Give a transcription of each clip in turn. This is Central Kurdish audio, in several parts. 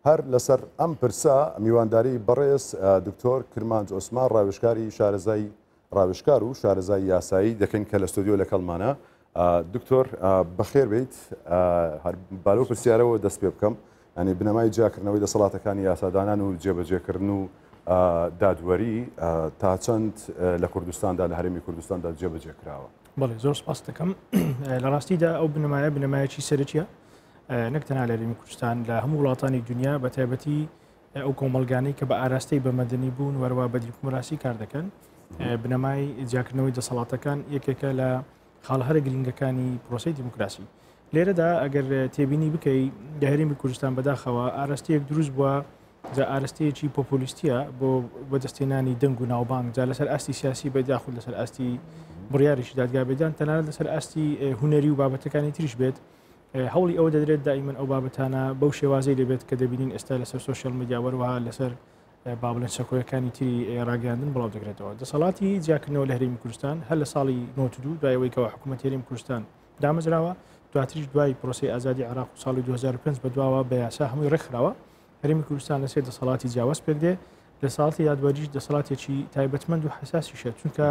هەر لەسەر ئەم پرسە میوانداری بەڕێز دکتۆر کرمانج عوسمان ڕاوێژکاری شارەزای ڕاوێژکار و شارەزای یاسایی دەکەین کە لە ستۆدیۆ لەکەڵمانە. دکتۆر بەخێر بیت. هەر بالەو پرسیارەوە دەست پێ بکەم، ینی بنەمای جیاکردنەوەی دەسەڵاتەکانی یاسادانان و جێبەجێکردن و دادوەری تا چەند لە کوردستاندا لە هەرێمی کوردستاندا جێبەجێ کراوە؟ بەڵێ زۆر سپاس دەکەم. لە ڕاستیدا ئەو بنەمایە بنەمایەکی سەرەکیە نەک تەنها لە هەرێمی کوردستان، لە هەموو وڵاتانی دنیا، بە تایبەتی ئەو کۆمەڵگانەی کە بە ئاراستەی بە مەدەنی بوون وەروا بە دیموکراسی کار دەکەن، بنەمای جیاکردنەوەی دەسەڵاتەکان یەکێکە لە خاڵە هەرە گرنگەکانی پرۆسەی دیموکراسی. لێرەدا ئەگەر تێبینی بکەی لە هەرێمی کوردستان بەداخەوە ئاراستەیەک دروست بووە، جا ئارستەیەکی پۆپۆلیستیە بۆ بەدەستێنانی دەنگ و ناوبانگ، جا لەسەر ئاستی سیاسی بێت یاخود لەسەر ئاستی بڕیاریشی دادگا بێت، یان تەنانەت لەسەر ئاستی هونەری و بابەتەکانی تریش بێت. هەوڵی ئەوە دەدرێت دائیمەن ئەو بابەتانە بەو شێوازەی لێبێت کە دەبینین ئێستا لەسەر سۆشیال میدیا وەروەها لەسەر با بڵێن سەکۆیەکانی تری ڕاگەیاندن بڵاو دەکرێتەوە. دەسەڵاتی جیاکردنەوە لە هەرێمی کوردستان هەر لە ساڵی 92 دوای ئەوەی کەوا حکوومەت هەرێمی کوردستان دامەزراوە، دواتریش دوای پرۆسەی ئازادی عێراق و ساڵی 2005 بەدواوە بە یاسا هەمووی ڕێکخراوە. هەرێمی کوردستان لە سێ دەسەڵاتی جیاواز پێک دێ. دەسەڵاتی دادوەریش دەسەڵاتێکی تایبەتمەند و حەساسیشە، چونکە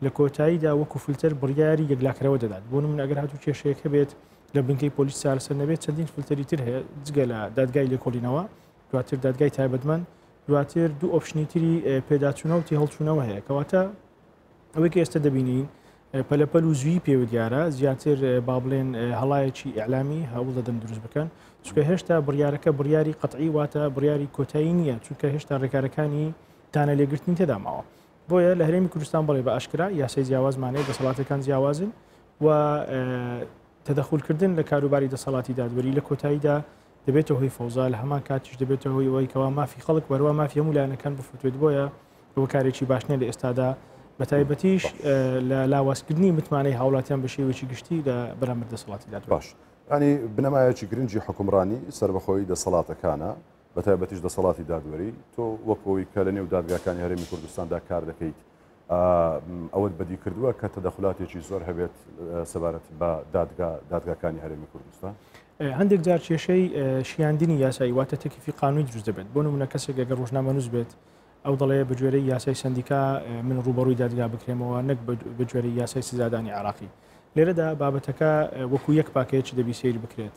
لە کۆتاییدا وەکو فلتەر بڕیاری یەکلاکەرەوە دەدات. بۆ نمونە ئەگەر هاتوو کێشەیەک هەبێت لە بنکەی پۆلیس چارەسەر نەبێت، چەندین فلتەری تر هەیە جگە لە دادگای لێکۆڵینەوە، دواتر دادگای تایبەتمەند، دواتر دوو option ی تری پێداچوونەوە و تێهەڵچوونەوە هەیە. کەواتە ئەوەی کە ئێستا دەبینین پەلەپەل و زووی پێوە دیارە، زیاتر با بڵێن هەڵایەکی ئیعلامی هەوڵ دەدەن دروست بکەن، چونکە هێشتا بڕیارەکە بڕیاری قەتعی واتە بڕیاری کۆتایی نییە، چونکە هێشتا ڕێکارەکانی تانە لێگرتنی تێدا ماوە. بۆیە لە هەرێمی کوردستان بەڵێ بە ئاشکرا یاسای جیاوازمانەیە، دەسەڵاتەکان جیاوازن و تەدەخولکردن لە کاروباری دەسەڵاتی دادوەری لە کۆتاییدا دەبێتە هۆی فەوزا، لە هەمان کاتیش دەبێتە هۆی ئەوەی کەوا مافی خەڵک وەروا مافی هەموو لایەنەکان بفوتێت. بۆیە ئەوە کارێکی باش نییە لە ئێستادا، بە تایبەتیش لە لاوازکردنی متمانەی هاوڵاتیان بە شێوەیەکی گشتی لە بەرامبەر دەسەڵاتی دادوەری. باش ینی بنەمایەکی گرنگی حکومڕانی سەربەخۆیی دەسەڵاتەکانە، بە تایبەتیش دەسەڵاتی دادوەری. تۆ وەک ئەوەی کە لە نێو دادگاکانی هەرێمی کوردستاندا کار دەکەیت، ئەوەت بەدی کردووە کە تەدەخولاتێکی زۆر هەبێت سەبارەت بە دادگا دادگاکانی هەرێمی کوردستان؟ هەندێک جار کێشەی شیاندنی یاسایی واتە تەکیفی قانونی دروست دەبێت. بۆ نمونە کەسێک ئەگەر ڕۆژنامەنووس بێت، ئەو دەڵێ بە گوێرەی یاسای سەندیکا من ڕووبەڕووی دادگا بکرێمەوە نەک بە گوێرەی یاسای سزادانی عێراقی. لێرەدا بابەتەکە وەکو یەک package دەبی سەیر بکرێت.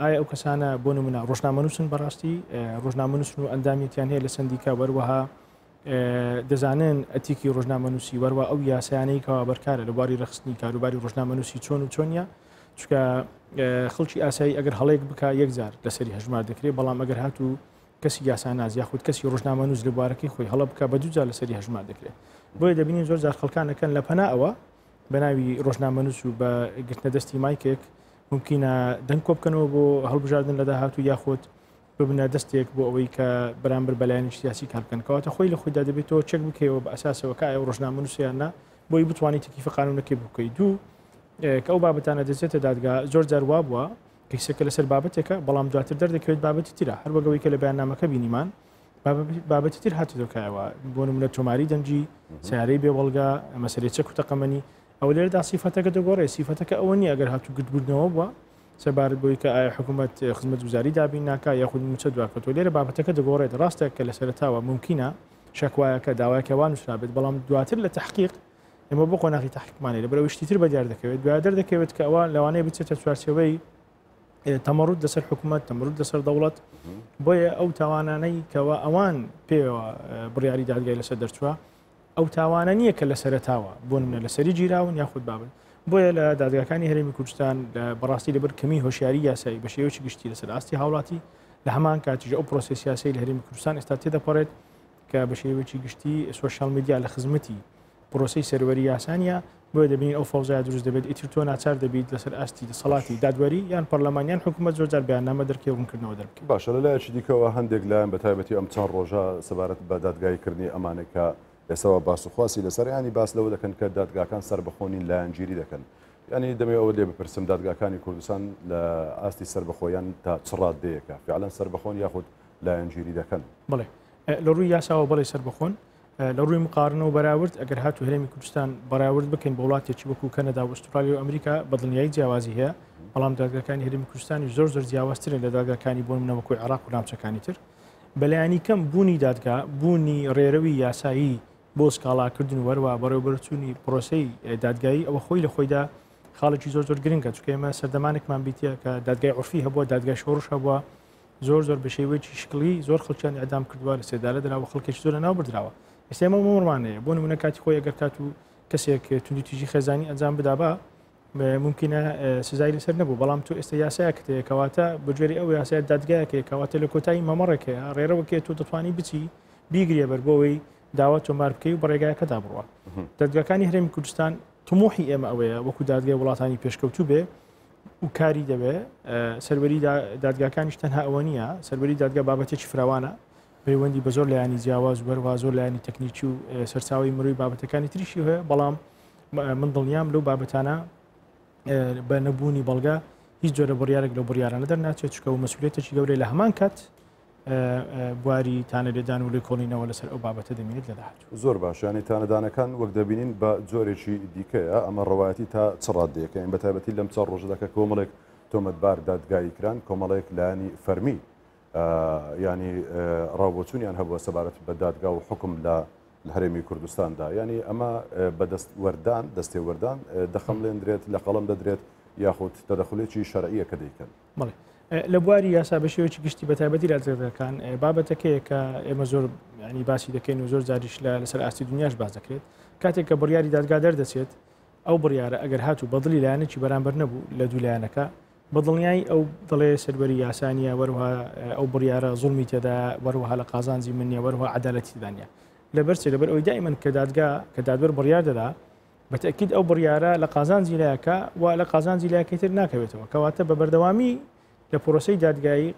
ئایا ئەو کەسانە بۆ نمونە ڕۆژنامەنووسن، بەڕاستی ڕۆژنامەنووسن و ئەندامیەتیان هەیە لە سەندیکا، وەروەها دەزانن ئەتیکی ڕۆژنامەنووسی وەروە ئەو یاسایانەی کەوا بەرکارە لە بواری ڕێکخستنی کاروباری ڕۆژنامەنووسی چۆن و چۆنیە، چونکە خەڵکی ئاسایی ئەگەر هەڵەیەک بکا یەکجار لەسەری هەژمار دەکرێت، بەڵام ئەگەر هاتوو کەسی یاساناز یاخود کەسی ڕۆژنامەنووس لە بوارەکەی خۆی هەڵە بکا بە دووجار لەسەری هەژمار دەکرێت. بۆیە دەبینین زۆر جار خەڵکانەکەن لە پەنا ئەوە بە ناوی ڕۆژنامەنووس و بە گرتنە دەستی مایکێک ممکنە دەنگ کۆ بکەنەوە بۆ هەڵبژاردن لە داهاتوو یاخود ببنە دەستێک بۆ ئەوەی کە بەرامبەر بە لایەنێکی سیاسی کار بکەن. کەواتە خۆی لە خۆیدا دەبێتەوە چەک بکەیەوە بە ئەساسەوە کە ئایا ڕۆژنامەنووسە یان نا، بۆی بتوانیت تەکلیفە قانونەکەی بکەی. دوو، کە ئەو بابەتانە دەچێتە دادگا زۆر جار وا بووە کەیسەکە لەسەر بابەتێکە بەڵام دواتر دەردەکەوێت بابەتی ترە، هەر وەک ئەوەی کە لە بەیاننامەکە بینیمان بابەتی تر هاتێتەوە کایەوە، بۆ نمونە تۆماری دەنگی، سیارەی بێبەڵگە، مەسەلەی چەک و تەقەمەنی. ئەوە لێرەدا سیفەتەکە دەگۆڕێ، سیفەتەکە ئەوە نییە ئەگەر هاتوو گردبوونەوە بووە سەبارەت بۆی کە ئایا حکوومەت خزمەتگوزاری دابین ناکا یاخود مووچە دواکەوتووە. لێرە بابەتەکە دەگۆڕێت. ڕاستە کە لە سەرەتاوە مومکینە شەکوایەکە داوایەکە وا نووسرابێت، بەڵام دواتر لە تەحقیق ئێمە بۆ قۆناغی تەحقیقمان هەیە، لەبەرئەوەی شتی تر بەدیار دەکەوێت، دوای دەردەکەوێت کە ئەوە لەوانەیە بچێتە چوارچێوەی تەمەڕوت لەسەر حکوومەت، تەمەڕوت لەسەر دەوڵەت. بۆیە ئەو تاوانانەی کەوا ئەوان پێوە بڕیاری دادگای لەسەر دەرچووە ئەو تاوانە نییە کە لە سەرەتاوە بۆ نمونە لەسەری گیراون یاخود بابن. بۆیە لە دادگاکانی هەرێمی کوردستان بەڕاستی لەبەر کەمی هۆشیاری یاسایی بە شێوەیەکی گشتی لەسەر ئاستی هاوڵاتی، لە هەمان کاتیش ئەو پرۆسەی سیاسیی لە هەرێمی کوردستان ئێستا تێدەپەڕێت کە بە شێوەیەکی گشتی سۆشیال میدیا لە خزمەتی پرۆسەی سەروەری یاسا نییە، بۆیە دەبینین ئەو فەوزایە دروست دەبێت. ئیتر تۆ ناچار دەبیت لەسەر ئاستی دەسەڵاتی دادوەری یان پەرلەمان یان حکوومەت زۆر جار بەیاننامە دەرکەی ڕوونکردنەوە دەربکەی. باشە لە لایەکی دیکەوە هەندێک لایەن بە تایبەتی ئەم چەند ڕۆژە سەبارەت بە دادگاییکردنی ئەمانەی کە ئێستاوە باس و خواسی لەسەر یانی باس لەوە دەکەن کە دادگاکان سەربەخۆ نین لایەنگیری دەکەن یانی دەمەوێت ئەوەت لێ بپرسم دادگاکانی کوردستان لە ئاستی سەربەخۆیان تا چ ڕاددەیەکە فعلەن سەربەخۆن یاخود لایەنگیری دەکەن؟ بەڵێ لە ڕووی یاساوە بەڵێ سەربەخۆن. لە ڕووی مقارنە و بەراورد ئەگەر هاتو هەرێمی کوردستان بەراورد بکەین بە وڵاتێکی وەکو کەنەدا و ئوسترالیا و ئەمریکا بە دڵنیایی جیاوازی هەیە، بەڵام دادگاکانی هەرێمی کوردستانیش زۆر زۆر جیاوازترن لە دادگاکانی بۆ نمونە وەکو عێراق و ناوچەکانی تر. بەلایەنی کەم بوونی دادگا، بوونی ڕێرەوی یاسایی بۆ سکاڵاکردن و هەروەها بەڕێوەبەرچوونی پرۆسەی دادگایی ئەوە خۆی لە خۆیدا خاڵێکی زۆر زۆر گرنگە، چونکە ئێمە سەردەمانێکمان بیتیە کە دادگای عورفی هەبووە، دادگای شۆڕش هەبووە، زۆر زۆر بە شێوەیەکی شکڵی زۆر خەڵکیان ئیعدام کردووە، لە سێدارە دراوە، خەڵکێکی زۆر لەناو بردراوە. ئێستا ئێمە مەمەڕمان هەیە، بۆ نمونە کاتی خۆی ئەگەر کات و کەسێک توندوتیژی خێزانی ئەنجام بدابا ممکنە سزای لەسەر نەبوو، بەڵام تۆ ئێستا یاسایەکت هەیە کەواتە بە گوێرەی ئەو یاسایە دادگایەک هەیە کەواتە لە کۆتایی مەمەڕێک هەیە ڕێرەوەکەیە تۆ دەتوانی بچی بیگریە بەر بۆ ئەوەی داوا تۆمار بکەی و بە ڕێگایەکەدا بڕوا. دادگاکانی هەرێمی کوردستان طموحی ئێمە ئەوەیە وەکو دادگای وڵاتانی پێشکەوتوو بێ و کاری دەوێ. سەروەری دادگاکانیش تەنها ئەوە نییە، سەروەری دادگا بابەتێکی فراوانە، پەیوەندی بە زۆر لایەنی جیاواز و هەروەها زۆر لایەنی تەکنیکی و سەرچاوەی مرۆی بابەتەکانی تریشی هەیە، بەڵام من دڵنیام لەو بابەتانە بە نەبوونی بەڵگە هیچ جۆرە بڕیارێک لەو بڕیارانە دەرناچێت، چونکە ئەو مەسئولیەتێکی گەورەیە. لە هەمان کات بواری تانەلێدان و لێکۆڵینەوە لەسەر ئەو بابەتە دەمینێت لە داهاتوو. زۆر باش، یانی تانەدانەکان وەک دەبینین بە جۆرێکی دیکەیە، ئەمە ڕەوایەتی تا چ ڕاددەیەکە؟ یانی بە تایبەتی لەم چەند ڕۆژەدا کە کۆمەڵێک تۆمەتبار دادگایی کران، کۆمەڵێک لایەنی فەرمی یانی ڕاوبۆچوونیان هەبووە سەبارەت بە دادگا و حوکم لە هەرێمی کوردستاندا، یانی ئەمە بە دەستوەردان، دەستێوەردان دەخەمڵێندرێت، لە قەڵەم دەدرێت یاخود تەدەخولێکی شەرعییە کە دەیکەن؟ بەڵێ لە بواری یاسا بە شێوەیەکی گشتی بە تایبەتی لە دادگاکان بابەتەکەیە کە ئێمە زۆر ینی باسی دەکەین و زۆر جاریش لە لەسەر ئاستی دنیاش باس دەکرێت، کاتێک کە بڕیاری دادگا دەردەچێت ئەو بڕیارە ئەگەر هاتوو بەدڵی لایەنێکی بەرامبەر نەبوو لە دوو لایەنەکە بە دڵنیایی ئەو دەڵێ سەروەری یاسا نییە، وەروها ئەو بڕیارە زوڵمی تێدا، وەروها لە قازانجی من نییە، وەروها عەدالەتی تێدا نییە. لەبەر چی؟ لەبەر ئەوەی دائیمەن کە دادگا کە دادوەر بڕیار دەدا بە تەئکید ئەو بڕیارە لە قازانجی لایەکە و لە قازانجی لایەکەی تر ناکەوێتەوە. کەواتە بە بەردەوامی لە پرۆسەی دادگایی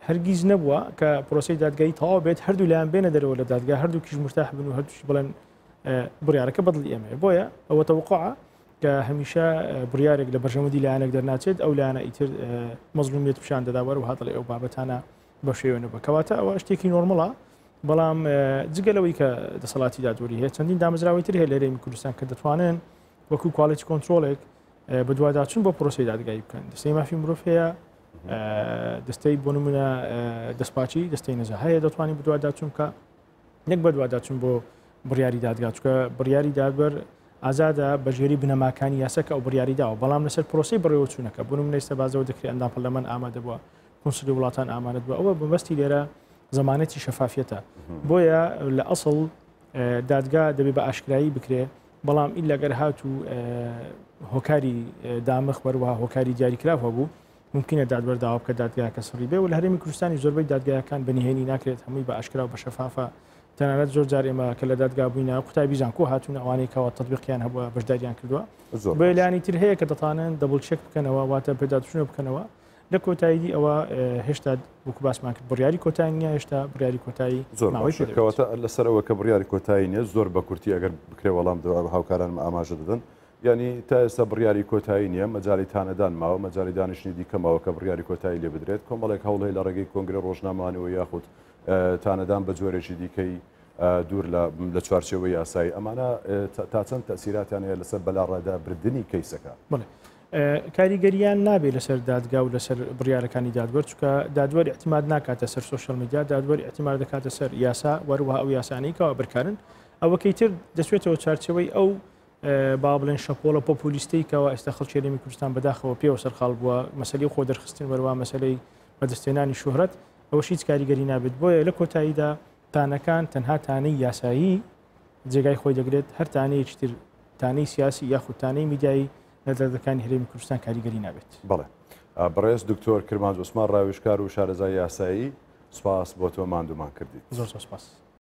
هەرگیز نەبووە کە پرۆسەی دادگایی تەواو بێت هەردوو لایەن بێنە دەرەوە لە دادگا هەردووکیش مرتاح بن و هەردووش بڵێن بڕیارەکە بەدڵی ئێمەیە. بۆیە ئەوە تەوقعە کە هەمیشە بڕیارێک لە بەرژەوەندی لایەنێک دەرناچێت، ئەو لایەنە ئیتر مەزلومیەت پیشان دەدا، وەروەها دەڵێ ئەو بابەتانە بە شێوە نەبووە. کەواتە ئەوە شتێکی نۆرمڵە، بەڵام جگە لەوەی کە دەسەڵاتی دادوەری هەیە، چەندین دامەزراوەی تر هەیە لە هەرێمی کوردستان کە دەتوانن وەکو quality control ێک بەدواداچوون بۆ پرۆسەی دادگایی بکەن. دەستەی مافی مرۆڤ هەیە، دەستەی بۆ نمونە دەستپاکی، دەستەی نەزاهە هەیە، دەتوانین بەدواداچوون بکە، نەک بەدواداچوون بۆ بڕیاری دادگا، چونکە بڕیاری دادوەر ئازادە بە ژێری بنەماکانی یاسا کە ئەو بڕیاری داوە، بەڵام لەسەر پرۆسەی بەڕێوەچوونەکە بۆ نمونە ئێستا بازەوە دەکرێت ئەندام پەرلەمان ئامادە بووە، کونسولی وڵاتان ئامانەت بووە، ئەوە بەمەستی لێرە زەمانەتی شەفافیەتە. بۆیە لە ئەسڵ دادگا دەبێ بە ئاشکرایی بکرێ، بەڵام ئیلا گەر هاتوو هۆکاری دامخ وەروەها هۆکاری دیاریکراو هەبوو ممکنە دادوەر داوا بکە دادگاکە سڕی بێ و لە هەرێمی کوردستانی زۆربەی دادگایەکان بە نهێنی ناکرێت، هەمووی بە ئاشکرا و بە شەفافە. تەنانەت زۆر جار ئێمە کە لە دادگا بووینە قوتابی زانکۆ هاتوون، ئەوانەی کەوا تەطبیقیان هەبووە بەشداریان کردووە. بۆیە لایەنی تر هەیە کە دەتوانن double check بکەنەوە، واتە پێداچوونەوە بکەنەوە. لە کۆتاییدی ئەوە هێشتا وەکو باسمان کرد بڕیاری کۆتایی نییە، هێشتا بڕیاری کۆتایی زۆر باشە. کەواتە لەسەر ئەوە کە بڕیاری کۆتایی نییە، زۆر بە کورتی ئەگەر بکرێ وەڵام هاوکارانم ئاماژە دەدەن، یانی تا ئێستا بڕیاری کۆتایی نییە، مەجالی تانەدان ماوە، مەجالی دانیشتنی دیکە ماوە کە بڕیاری کۆتایی لێ بدرێت، کۆمەڵێک هەوڵ هەیە لە ڕێگەی کۆنگرە ڕۆژنامەوانیەوە یاخود تانەدان بە جۆرێکی دیکەی دوور لە چوارچێوەی یاسایی، ئەمانە تا چەند تەسیراتیان هەیە لەسەر بەلاڕێدا بردنی کەیسەکە؟ بەڵێ کاریگەریان نابێت لەسەر دادگا و لەسەر بڕیارەکانی دادوەر، چونکە دادوەر اعتماد ناکاتە سەر social media، دادوەر اعتماد دەکاتە سەر یاسا، وەروەها ئەو یاسانەی کەوا بەرکارن. ئەوەکەی تر دەچێتەوە چوارچێوەی ئەو با بڵێن شەپۆڵە پۆپۆلیستەی کەوا ئێستا خەڵکی هەرێمی کوردستان بەداخەوە پێوە سەرقاڵ بووە، مەسەلەی خۆ دەرخستن وەروە مەسەلەی بەدەستهێنانی شوهرەت، ئەوەش هیچ کاریگەری نابێت. بۆیە لە کۆتاییدا تانەکان تەنها تانەی یاسایی جێگای خۆی دەگرێت، هەر تانەیەکی تر تانەی سیاسی یاخود تانەی میدیایی لە دەردەکانی هەرێمی کوردستان کاریگەری نابێت. بەڵێ بەڕێز دکتۆر کرمانج عوسمان ڕاوێژکار و شارەزای یاسایی، سوپاس بۆ تۆ ماندوومان کردیت. زۆر زۆر سوپاس.